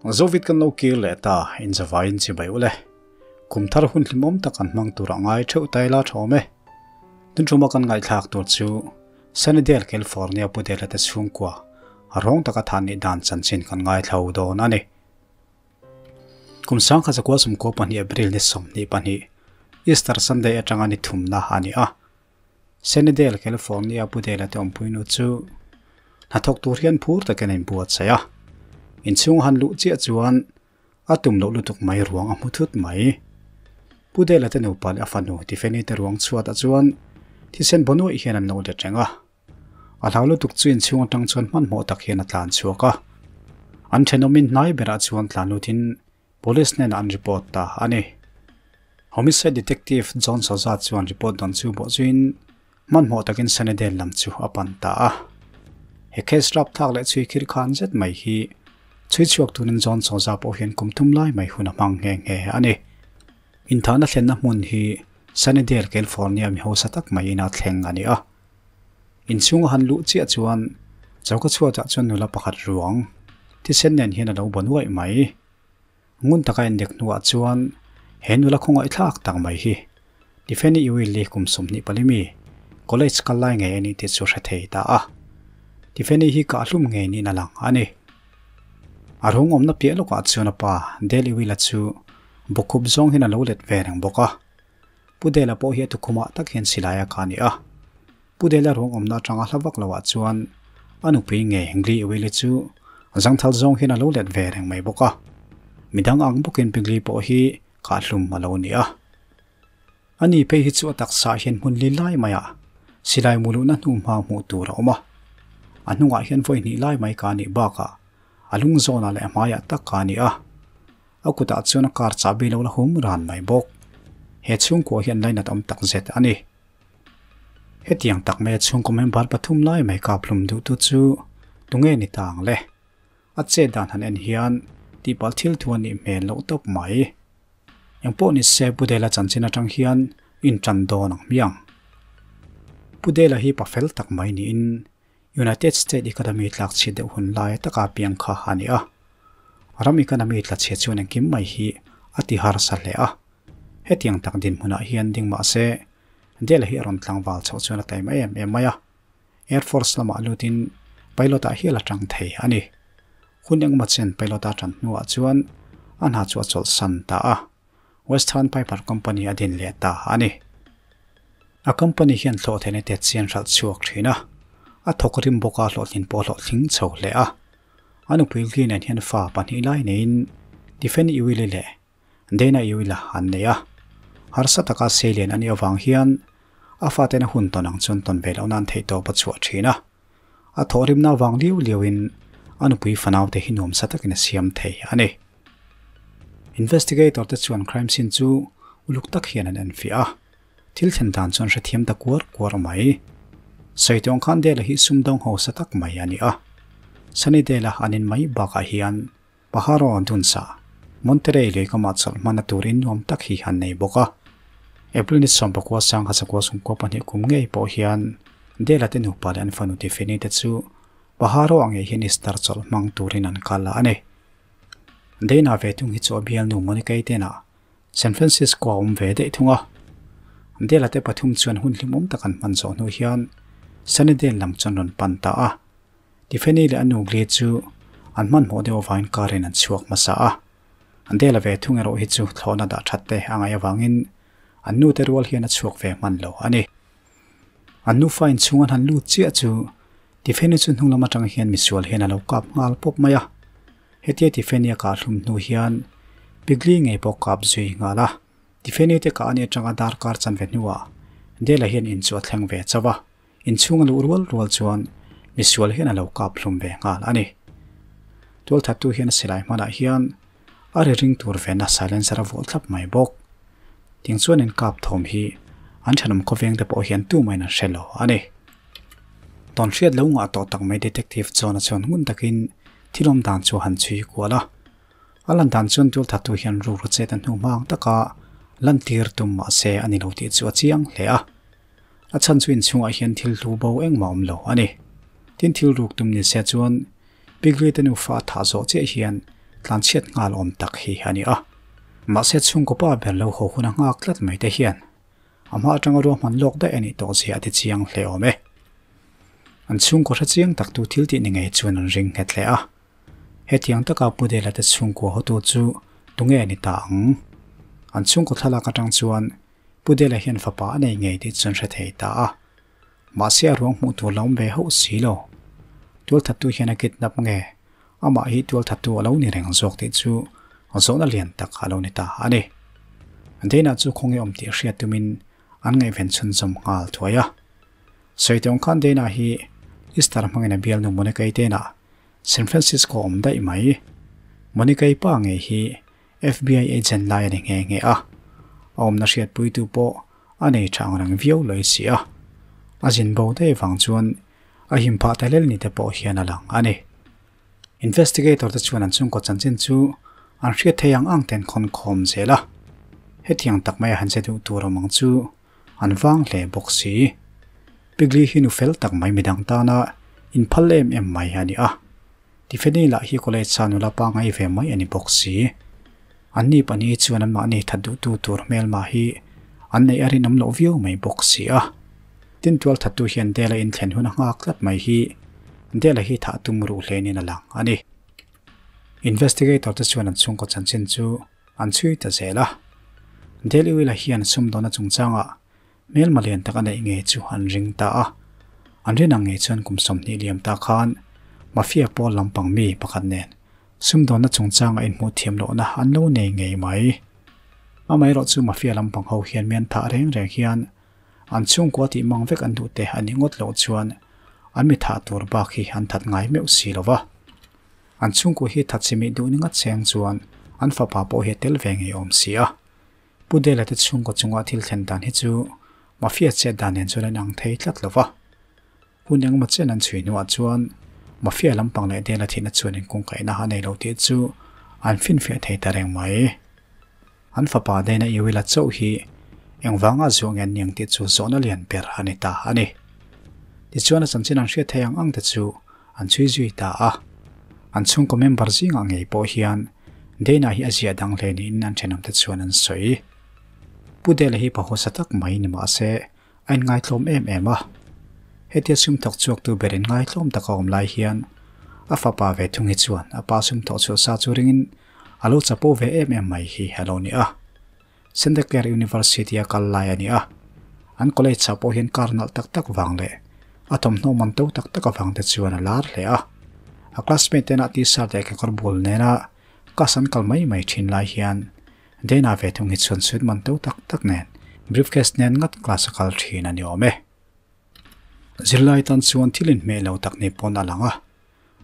Zovit kan lo kir leh ta, inzavaiin chibai ule. Kum thar hun hlimawm tak kan hmang tur a ngai theuh ta ila tha awm e. Tun thuma kan ngaihthlak tur chu Sunnydale, California Pudela te chhungkua a rawng taka than nih dan chanchin kan ngaithlo dawn a ni. Kum sangkhat zakua sawmkua pahnih April ni 22, Easter Sunday atanga ni thumna a ni a. Sunnydale, California Pudela te awmpuinu chu hnathawk tur hian phur takin a inbuatsaih a. Inchhung a han luh chiah chuan A tum loh lutuk mai ruang a hmu thut mai. Pu Dela te nupa leh a fanu Tiffany te ruang chhuat ah chuan thisen baw nuaih hian an lo let reng a. A hlau lutuk chu inchhung atang chuan hmanhmawh tak hian a tlan chhuak a. An thenawmin hnai berah chuan tlan lutin Police hnenah an report ta a ni. Homicide Detective John Souza chuan report dawn chu bawh zuiin hmanhmawh takin Sunnydale lam chu a pan ta a. He case rapthlak leh chhui khir khan zet mai hi chhui chhuak tunin John Souza pawh hian kum thum lai mai hun a hmang nghe nghe a ni. Inthahna thlenna hmun hi Sunnydale, California mi hausa tak mai ina thleng a ni a. Inchhung a han luh chiah chuan choka chhuatah chuan nula pakhat ruang thisen nen hian a lo baw nuaih mai. Ngun taka endek hnuah chuan he nula khawngaihthlak tak mai hi Tiffany Ewell-i kum 24 mi college kal lai ngei a nih tih chu hre thei ta a. Tiffany hi kah hlum ngei niin a lang a ni. A rung awmna piah lawkah chuan a pa Dale Ewell-a chu bawkkhup zawng hian a lo let ve reng bawk a. Pu Dale-a pawh hi a tukhumah tak hian silai a kah a ni a. Pu Dela ruang awmna atanga hla vak loah chuan a nupui nge Glee Ewili chu zangthal zawng hian a lo let ve reng mai bawk a. Midang ang bawkin Pi Glee pawh hi kahhlum a lo ni a. Ani phei hi chu a taksa hian hmun li lai maiah silai mu luhna hnu hma hmuh tur a awm a. A hnungah hian vawi hnih lai mai ka nih bakah a lung zawnah leh a hmaiah tak ka ni a. A kutah chuan a car chahbi lo la hum ran mai bawk. He chhungkua hi an lainat awm takzet a ni. Hetiang tak mai a chhungkaw member pathum lai mai kap hlum duhtu chu tunge ni ta ang le? A chet dan han en hian tihpalh thil thu a nih hmel loh tawp mai. Engpawh ni se Pu Dela chanchin atang hian intan dawn ang hmiang. Pu Dela hi pa fel tak mai niin United States economy tlak chhiat deuh hun lai taka piang kha a ni a. Ram economy tla chhiat chuan engkim mai hi a ti harsa hle a. Hetiang tak dinhmunah hian ding mah se, Dela hi a rawn tlangval chhoh chuan a taima em em mai a. Air Force lamah lutin pilot ah hial a tang thei a ni. Hun engemaw chen pilot a tan hnuah chuan a hna chu a chawlhsan ta a, Western Piper Company a din leh ta a ni. A company hian hlawhtheihna te chian hralh chhuak thin a, a thawk rim bawk a hlawhtlin pawh a hlawhtling chho hle a. A nupui Glee nen hian fa pahnih lai neiin Tiffany Ewell-i leh Dana Ewell-a an nei a. Harsa taka seilian a nih avang hian a faten a hun tawn ang chuan tawn ve loh nan theihtawp a chhuah thin a. A thawhrimna avang liau liauin a nupui fanaute hi nuamsa takin a siam thei a ni. Investigator te chuan crime scene chu uluk tak hian an enfiah a, thil thlen dan chuan hrethiam ta kuar kuar mai. Sawi tawng khan Dela hi sumdawng hausa tak mai a ni a, Sunny Dela an in mai bakah hian Pajaro Dunsa, Monterey lui kamah chawlh hmana turin nuam tak hi an nei bawk a. April ni 19 sangha zakua sumkua pahnih kum ngei pawh hian Dela te nupa leh an fanu Tiffany te chu Pajaro ah ngei hian Easter chawlh hmang turin an kal a ni. Dana ve thung hi chu a bialnu Monica-i tenah San Francisco a awm ve daih thung a. Dela te pathum chuan hun hlimawm tak an hman zawh hnu hian Sunnydale lam chuan rawn pan ta a. Tiffany leh a nu Glee chu an hmanhmawh deuh avangin car in an chhuak hmasa a. Dela ve thung erawh hi chu thlawhna dah that te a ngaih avangin an nu te rual hian a chhuak ve hman lo a ni. An nufa inchhung an han lut chiah chu Tiffany chu hnung lam atang hian misual hian a lo kap nghal pawp mai a. Hetia Tiffany a kah hlum hnu hian Pigli ngei pawh kap zui nghal a. Tiffany te kah a nih atanga darkar chanve hnuah Dela hian in chu a thleng ve chauh a. Inchhung a luh rual rual chuan misual hian a lo kap hlum ve nghal a ni. Tualthattu hian a silai hmanah hian a ri ring tur vena silencer a vuah thlap mai bawk. Tiang chuan in kap thawm hi an thenawm khawveng te pawh hian tumahin an hre lo a ni. Tawn hriat lo ngah tawh tak mai Detective John-a chuan ngun takin thil awm dan chu a han chhui kual a. A lan dan chuan tualthattu hian rukru chet a hnu hma ang taka lantir tum mahse a ni lo tih chu a chiang hle a. A chhan chu inchhungah hian thil hlu bo engmah awm lo a ni. Tin thil ruk tum ni se chuan Pigli te nufa a thah zawh chiah hian tlanchhiat nghal awm tak hi a ni a. Mahse chhungkaw pa ber lo haw hun a nghak tlat mai te hian a hma atanga ruahman lawk daih a nih tawh zia a ti chiang hle awm e. An chhungkaw hre chiang tak tu thil tih ni ngei chuan an ring nghet hle a. Hetiang taka Pu Dela te chhungkua hotu chu tunge a ni ta ang? An chhungkaw thlalak atang chuan Pu Dela hian fapa a nei ngei tih chuan hre thei ta a. Mahse a ruang hmuh tur la awm ve hauh si lo. Tualthattu hian a kidnap nge? Amah hi tualthattu a lo ni reng zawk tih chu zawhna lian tak a lo ni ta a ni. Dana chu khawnge awm tih hriat tumin an ngaihven chhunzawm nghal thuai a. Sawi tawng khan Dana hi Easter hmangin a bialnu Monica-i te inah San Francisco awm daih mai. Monica-i pa ngei hi FBI agent lai a ni nghe nghe a, a awmna hriatpuitu pawh a nei tha ang reng viau lawi si a. A zin bo daih vang chuan a him phah ta lel ni te pawh hian a lang a ni. Investigator te chuan an chhungkaw chanchin chu an hriat thei ang ang ten khawn khawm zel a. Hetiang tak maia han che duh tur awm ang chu an vang hle bawk si. Pigli hi nu fel tak mai midang tana inphal em em mai a ni a. Tiffany lah hi college a nula pangai ve mai a ni bawk si. An ni pahnih chuan anmahni that duhtu tur hmelma hi an neih a rinawm loh viau mai bawk si a. Tin tual thattu hian Dela inthlen hun a nghak tlat mai hi Dela hi thah tum ruh hlenin a lang a ni. Investigator te chuan an chhungkaw chanchin chu an chhui ta zel a. Dale Ewell-a hian sumdawnna chungchangah Hmelma lian tak a neih ngei chu an ring ta a. An rin ang ngei chuan kum 20 liam ta khan Mafia pawl lampang mi pakhat nen sumdawnna chungchanga inhmuh thiam lohna an lo nei ngei mai. Amaherawh chu Mafia lampang ho hian mian thah reng reng hian an chhungkua tih mang vek an duh te a nih ngawt loh chuan an mi thah tur bak hi an that ngai meuh si lo va. An chhungkua hi that chimih duh ni ngat cheng chuan an fapa pawh hi a tel ve ngei awm si a. Pu Dela te chhungkaw chunga thil thlen dan hi chu Mafia chet dan nen chuan a inang thei tlat lo va. Hun engemaw chen an chhui hnuah chuan Mafia lampang leh Dela thihna chuan inkungkaihna a nei lo tih chu an finfiah thei ta reng mai. An fapa Dana Iwila chauh hi engvanga zuah nge an niang tih chu zawhna lian ber a ni ta a ni. Tichuan a chanchin an hriat theih ang ang te chu an chhui zui ta a. An chhungkaw member zingah ngei pawh hian Dana hi a ziah dang hle niin an thenawmte chuan an sawi. Pu Dela hi pahuasa tak mai ni mah se a inngaitlawm em em a. Hetia sum thawk chhuaktu ber inngaitlawm taka awm lai hian a fapa ve thung hi chuan a pa sum thawh chhuah sa chu ringin a lo chapo ve em em mai hi a lo ni a. Santa Clara University a kal lai a ni a, an college ah pawh hian car nalh tak tak vang leh a thawmhnaw man to tak tak avang te chuan a lar hle a. A classmate tena t-shirt leh kekawr bul nena class an kal mai mai thin lai hian Dana ve thung hi chuan suit man to tak tak nen briefcase nen ngat class a kal thin a ni awm e. Zirlai tan chuan thil inhmeh lo tak ni pawn a lang a,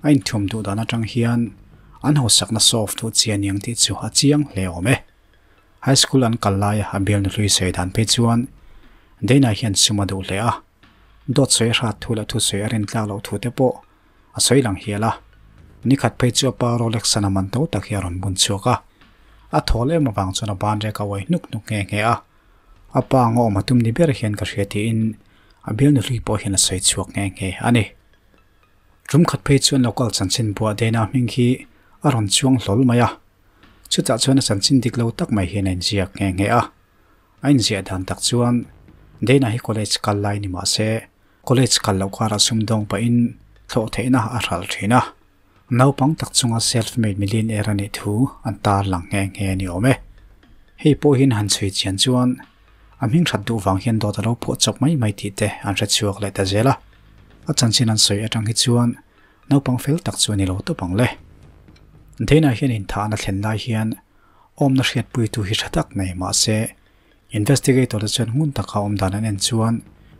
A inthuam duh dan atang hian an hausakna solve duh chi a niang tih chu a chiang hle awm e. High school an kal laia a bialnu hlui sawi dan phei chuan Dana hian sum a duh hle a, dawt sawi a hrat thu leh thusawi a rintlak loh thu te pawh a sawi lang hial a. Nikhat phei chu a pa Rolex an a man to tak hi a rawn bun chhuak a, a thawl em avang chuan a banrek a uai hnuk hnuk nghe nghe a. A pa anga awm a tum ni ber hian ka hria tiin a bialnu hlui pawh hian a sawi chhuak nghe nghe a ni. Tum khat phei chuan local chanchin buah Dana hming hi a rawn chuang hlawl mai a, chutah chuan a chanchin dik lo tak mai hian a inziak nghe nghe a. A inziah dan tak chuan Dana hi college kal lai ni mah se college kal loh karah sumdawng pahin thlawh theihna a hralh thin a. Naupang tak chunga self-made millionaire a nih thu an tar lang nghe nghe a ni awm e. Hei pawh hian han chhui chian chuan A hming that duh vang hian dawt a lo phuah chawp mai mai tih te an hre chhuak leh ta zel a. A chanchin an sawi atang hi chuan naupang fel tak chu a ni lo tawp ang le. Dana hian inthahna thlen lai hian awmna hriatpuitu hi tha tak nei mahse investigator te chuan ngun taka awm dan an en chuan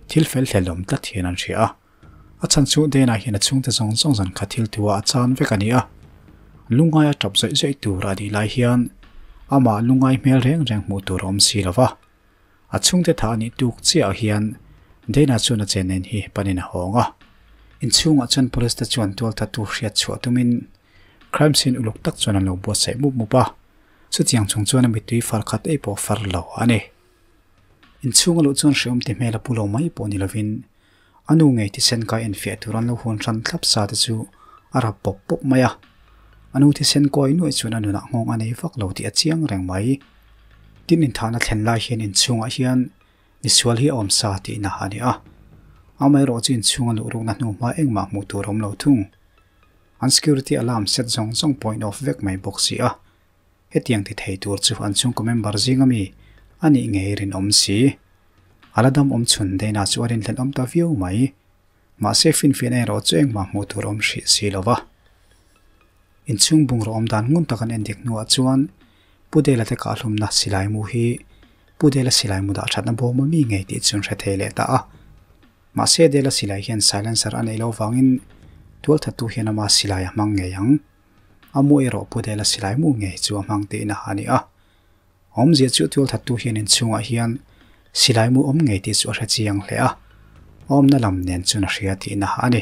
thil fel hlelawm tlat hian an hria a. A chhan chu Dana hian a chhungte zawng zawng zan kha thil tua a chan vek a ni a. Lungngai a tap zawih zawih tur a nih lai hian amah lungngai hmel reng reng hmuh tur a awm si lo va. A chhungte tha a nih tuk chiah hian Dana chuan a chen nen hi panin a hawng a. Inchhungah chuan police te chuan tualthattu hriat chhuah tumin crime scene uluk tak chuan an lo buatsaih mup mup a. Chutiang chung chuan a mittui far khat ei pawh far lo a ni. Inchhung a luh chuan hreawm ti hmel a pu lo mai pawh ni lovin A nu ngei thisen kai enfiah tur an lo huan hran thlap sa te chu a rap pawp pawp mai a. A nu thisen kawi nuaih chuan a nunah nghawng a nei vak lo tih a chiang reng mai. Tin inthahna thlen lai hian inchhungah hian misual hi a awm sa tihna a ni a. Amaherawh chu inchhunga luh rukna hnu hma engmah hmuh tur a awm lo thung. An security alarm set zawng zawng pawhin off vek mai bawk si a. Hetiang ti thei tur chu an chhungkaw member zinga mi a nih ngei rinawm si. A la dam awm chhun Dana chu a rinhlelh awm ta viau mai. Mahse finfiahna erawh chu engmah hmuh tur a awm hrih si lo va. Inchhung bungraw awm dan ngun tak an endik hnuah chuan Pu Dela te kahhlumna silai mu hi Pu Dela silai mu dah thatna bawm a mi ngei tih chu an hre thei leh ta a. Mahse Dela silai hian silencer a neih loh vangin tualthattu hian ama silai a hmang ngei ang. A mu erawh Pu Dela silai mu ngei chu a hmang tihna a ni a. Awmzia chu tualthattu hian inchhungah hian silai mu awm ngei tih chu a hre chiang hle a, awmna lam nen chuan a hria tihna a ni.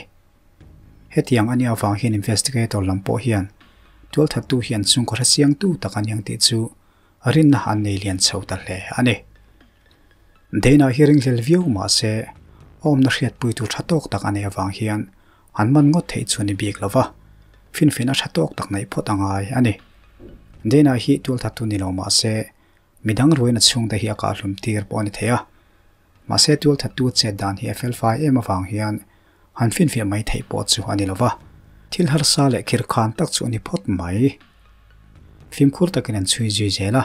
Hetiang a nih avang hian investigator lam pawh hian tualthattu hian chhungkaw hre chiangtu tak a niang tih chu rinna an nei lian chho ta hle a ni. Dana hi ringhlel viau mah se awmna hriatpuitu tha tawk tak a neih avang hian an man ngawt theih chu a ni bik lo va, finfin a tha tawk tak neih phawt a ngai a ni. Dana hi tualthattu ni lo mah se midang ruaina chhungte hi a kahhlum tir pawh a ni thei a. Mahse tualthattu chet dan hi a felfai em avang hian han finfiah mai theih pawh chu a ni lo va, thil harsa leh khirkhan tak chu a ni phawt mai. Fimkhur takin an chhui zui zel a,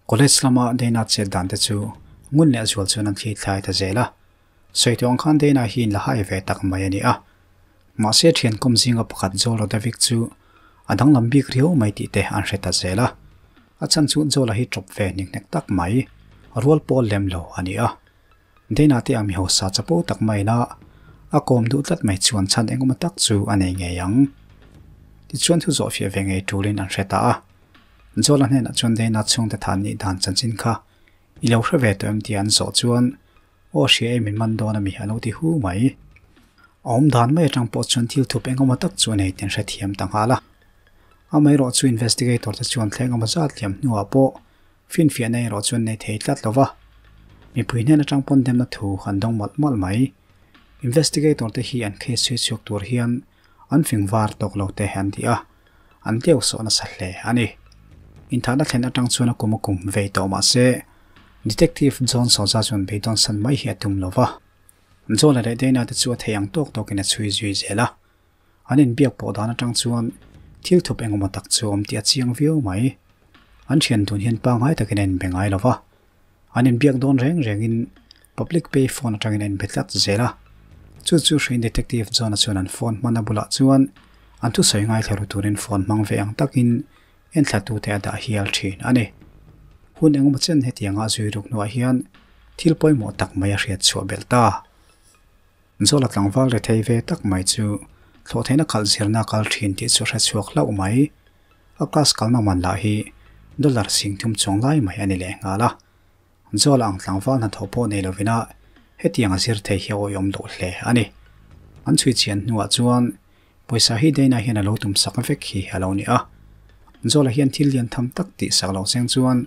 college lama Dana chet dan te chu ngun leh zual chuan an thli thlai ta zel a. Sawi tawh ang khan Dana hi inla hai ve tak mai a ni a. Mahse thian kawm zinga pakhat Joel Rodavik chu a danglam bik riau mai tih te an hre ta zel a. A chhan chu Joel-a hi ṭawp ve hnik hnek tak mai, rual pawl lem lo a ni a. Dana te ang mi hausa chapo tak maiin a a kawm duh tlat mai chuan chhan engemaw tak chu a nei ngei ang. Tichuan thu zawhfiah ve ngei tulin an hre ta a. Joel-a hnenah chuan Dana chhungte than nih dan chanchin kha i lo hre ve tawh em tih an zawh chuan Aw hria e min man dawn a mi a lo ti hu mai. A awm dan mai atang pawh chuan thil thup engemaw tak chu a nei tih an hrethiam ta nghal a. Amaherawh chu investigator te chuan thleng emaw zat liam hnuah pawh finfiahna erawh chu an nei thei tlat lo va. Mipui hnen atang pawn demna thu an dawng mawlh mawlh mai. Investigator te hi an case chhui chhuak tur hian an fing var tawk lo te an ti a, an deuh sawh nasa hle a ni. Inthahna thlen atang chuan a kum a kum vei tawh mah se, Detective John Souza chuan beidawn san mai hi a tum lo va. John-a leh Dana te chu a thei ang tawk tawkin a chhui zui zel a. An inbiak pawh dan atang chuan thil thup engemaw tak chu a awm tih a chiang viau mai. An thian dun hian pangngai takin a inbe ngai lo va. An inbiak dawn reng rengin public pay phone atangin a inbe tlat zel a. Chu chu hriin Detective John-a chuan an phone hman a bulah chuan an thusawi ngaithla ru turin phone hmang ve ang takin enthlatute a dah hial thin a ni. Hun engemaw chen hetianga a zui ruk hnuah hian thil pawimawh tak mai a hriat chhuah belh ta. Zawla tlangval rethei ve tak mai chu thlawhtheihna khalh zirna a kal thin tih chu a hre chhuak hlauh mai. A class kalna man lah hi dollar 30,000 chuang lai mai a ni leh nghal a. Zawla ang tlangval hnathawh pawh nei lovin a hetiang a zir thei hi a awihawm loh hle a ni. An chhui chian hnuah chuan pawisa hi Dana hian a lo tum sak vek hi a lo ni a. Zawla hian thil lian tham tak tih sak lo cheng chuan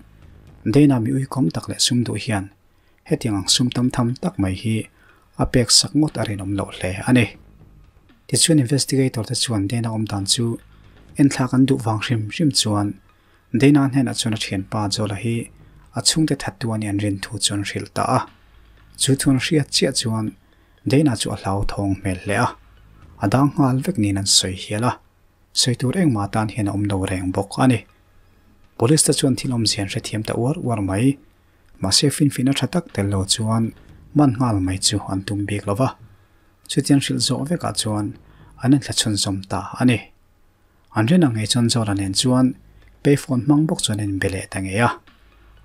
Dana mi uikawm tak leh sum duh hian Hetiang ang sum tam tham tak mai hi a pek sak ngawt a rinawm loh hle a ni. Tichuan investigator te chuan Dana awm dan chu enthlak an duh vang hrim hrim chuan Dana hnenah chuan a thianpa Jola hi a chhungte thattu a nih an rin thu chu an hrilh ta a. Chu thu an hriat chiah chuan Dana chu a hlauthawng hmel hle a, a dang nghal vek niin an sawi hial a, sawi tur engmah tan hian a awm lo reng bawk a ni. Police te chuan thil awmzia an hrethiam ta uar uar mai. Mahse finfina tha tak tel lo chuan man nghal mai chu an tum bik lo va, chutiang hrilh zawh vekah chuan an inthla chhunzawm ta a ni. An rin ang ngei chuan Zola nen chuan payphone hmang bawk chuan an inbe leh ta ngei a,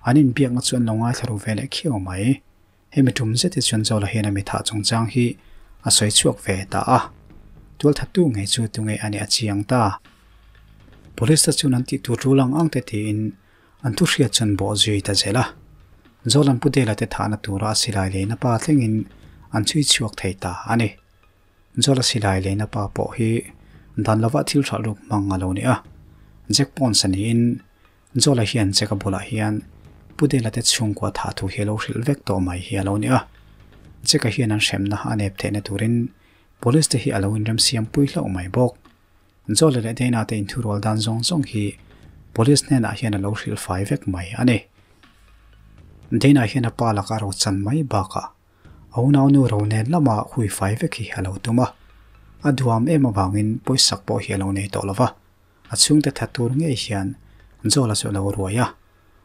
an inbiakna chu an lo ngaithla ru ve leh khiau mai. Hemi tum zet hi chuan Zola hian a mithah chungchang hi a sawi chhuak ve ta a, tualthattu ngei chu tunge a nih a chiang ta. Police te chuan an tih tur tul ang ang te tiin An thu hriat chuan bawh zui ta zel a. Zolan Pu Dela te thahna tura a silai leina pa thlengin an chhui chhuak thei ta a ni. Zola silai leina pa pawh hi dan lova thil hralh ruk hmang a lo ni a. Jack Pons a niin Zola hian Jack a bulah hian Pu Dela te chhungkua thah thu hi a lo hrilh vek tawh mai hi a lo ni a. Jack-a hian an hremna a nep theihna turin Police te hi a lo inremsiam pui hlauh mai bawk. Joel-a leh Dana te inthurual dan zawng zawng hi police hnenah hian a lo hrilh fai vek mai a ni. Dana hian a pa laka ro chan mai bakah a unaunu ro nen lama hui fai vek hi a lo tum a. A duam em avangin pawisak pawh hi a lo nei tawh lo va, a chhungte that tur ngei hian Joel-a chu a lo ruai a,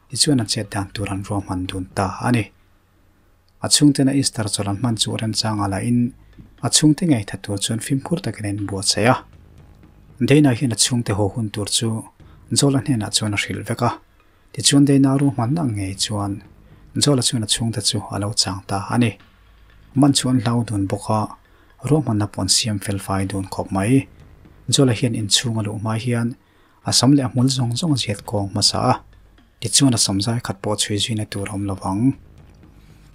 tichuan a chet dan tur an ruahman dun ta a ni. A chhungtena Easter chawlh an hman chu remchanga la in a chhungte ngaitha tur chuan fimkhur takin a inbuatsaih a. Dana hian a chhungte haw hun tur chu Joel-a hnenah chuan a hrilh vek a. Tichuan Dana ruahmanna ang ngei chuan Joel-a chuan a chhungte chu a lo chang ta a ni. Man chu an hlau dun bawk a, ruahmanna pawh an siam fel fai dun khawp mai. Joel-a hian inchhung a luh hma hian A sam leh a hmul zawng zawng a ziat kawng hmasa a, tichuan a sam zai khat pawh chhui zuina tur a awm lo vang.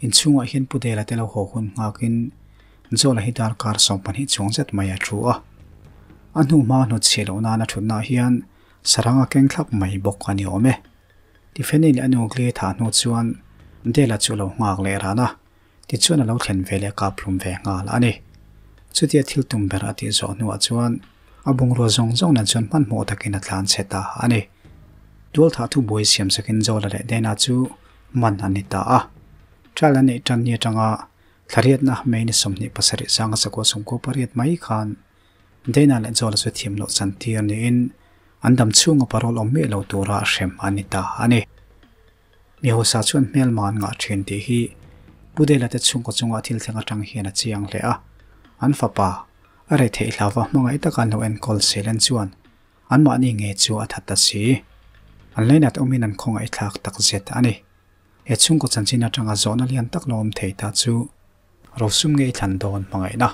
Inchhungah hian Pu Dela te lo haw hun nghakin Joel-a hi darkar 12 chuang zet mai a thu a. A hnu hma hnutchhiah loh nana thutnaah hian sarang a keng thlap mai bawk a ni awm e. Tiffany leh a nu Glee thah hnu chuan Dela chu a lo nghak leh ran a, tichuan a lo thlen ve leh kap hlum ve nghal a ni. Chutia thil tum ber a tih zawh hnuah chuan a bungrua zawng zawng nen chuan hmanhmawh takin a tlan chhe ta a ni. Tualthah thubuai siam sakin Zola leh Dana chu man an ni ta a. Trial an neih tan ni atanga thlariatna May ni 27 sanga sakua sawmkua pariat mai khan Dana leh Zola chu thiam loh chan tir niin an dam chhunga parole awm miah lo tura hrem an ni ta a ni. Mi hausa chuan hmelma an ngah thin tih hi Pu Dela te chhungkaw chunga thil thleng atang hian a chiang hle a. An fapa, a rei theih hlauva hmangaih taka an lo enkawl Selen chuan anmahni ngei chu a that ta si. An leinat awmin an khawngaih thlak tak zet a ni. He chhungkaw chanchin atanga zawhna lian tak lo awm thei ta chu Rosum ngei thlan dawn hmangaihna.